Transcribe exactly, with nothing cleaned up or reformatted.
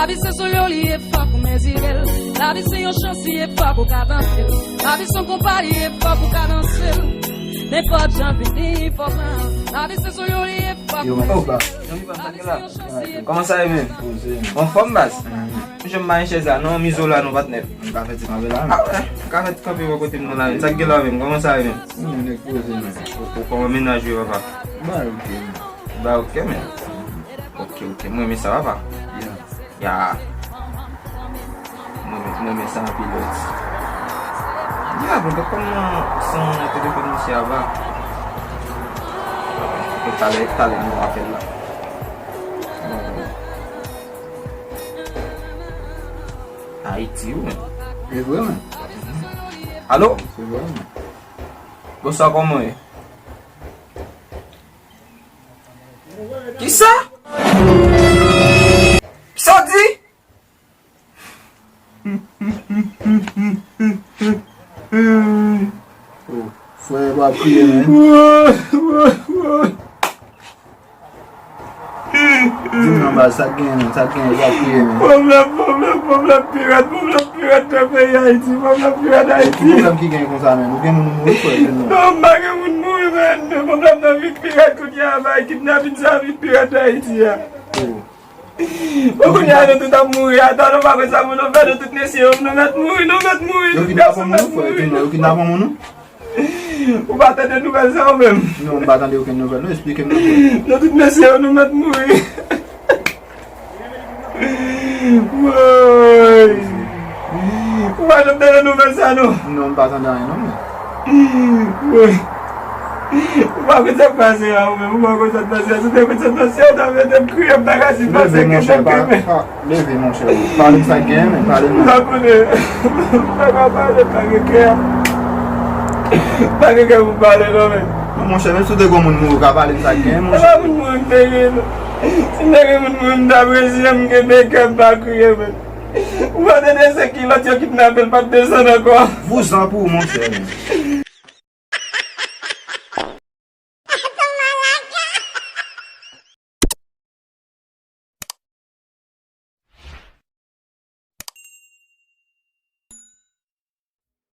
Lavi se solo li ye, fòk ou mezire l. Lavi se yon chans li ye, fòk ou ka tante l. Lavi se yon konpa li ye, fòk ou ka danse l. Nenpòt jan vini, fòk nan. Lavi se solo li ye, fòk ou mezire l. Lavi se yon chans li ye. Kòman sa ye menm? Anfòm baz? Mwen janm pa gen chèz la non, m izola non patnè. M ka fè ti kanpe la. Ah wè, m ka fè ti kanpe bò kote m nan la menm. Sa k gen la menm? Kòman sa ye menm? Ou kòman mennaj yo papa? Ba oke. Ba oke menm. Oke, oke. Mwen renmen sa papa. Ya. Mwen, mwen, mwen sa anpil wè. Ya, bon, kòman san telefòn misye a va? Talè, talè nou apèl la. Ayiti, wi. E vre, men. Alo? Se vre, men. Bonswa, kòman w ye? Kisa? Kisa w di? Oh, frè, pa kriye, men. Di m non, baz, sa k genyen, men? Sa k genyen, pa kriye, men. Pwoblèm, pwoblèm, pwoblèm pirat, pwoblèm pirat nan peyi Ayiti, pwoblèm pirat Ayiti. Ki pwoblèm ki genyen konsa, men? Ou gen moun ou mouri, frè, di m non. Non, m pa gen moun mouri, men. Pwoblèm nan vin pirat kounye a, bay kidnapin sa vin pirat nan Ayiti a. Oh. Bon, kounye a, nou tout ap mouri. Atò, nou pa konn sa pou nou fè, nou tout mesye yo, nou mèt mouri, nou mèt mouri. Yo kidnape moun, frè, di m non, yo kidnape moun, non? Ou pa tande nouvèl sa ou menm? Non, m pa tande okenn nouvèl, non. Eksplike m non, frè. Nou tout mesye yo, nou mèt mouri. Woy! Ou pa janm tande nouvèl sa, non? Non, m pa tande anyen, non, men. Woy! Ou pa konn sa k pase a, ou menm, ou pa konn sa k pase a. Si w te konn sa k pase a, ou ta mete m kriye, m ta ka sipoze ke m te kriye. Leve, monchè. Pale m sa k genyen, men. Pale m. M pa konnen. M pa ka pale, m pa gen kè. M pa gen kè pou m pale, non, men. Non, monchè, menm si w te gon moun mouri, ou ka pale m sa k genyen, monchè. Se pa moun mouri m te gen, non. Si m te gen moun mouri, m t ap reziyen m, m kenbe kè m, m pa kriye, men. Ou pa tande se kilòt yo kidnape l, pa t desann ankò. Vouzan pou ou, monchè, men.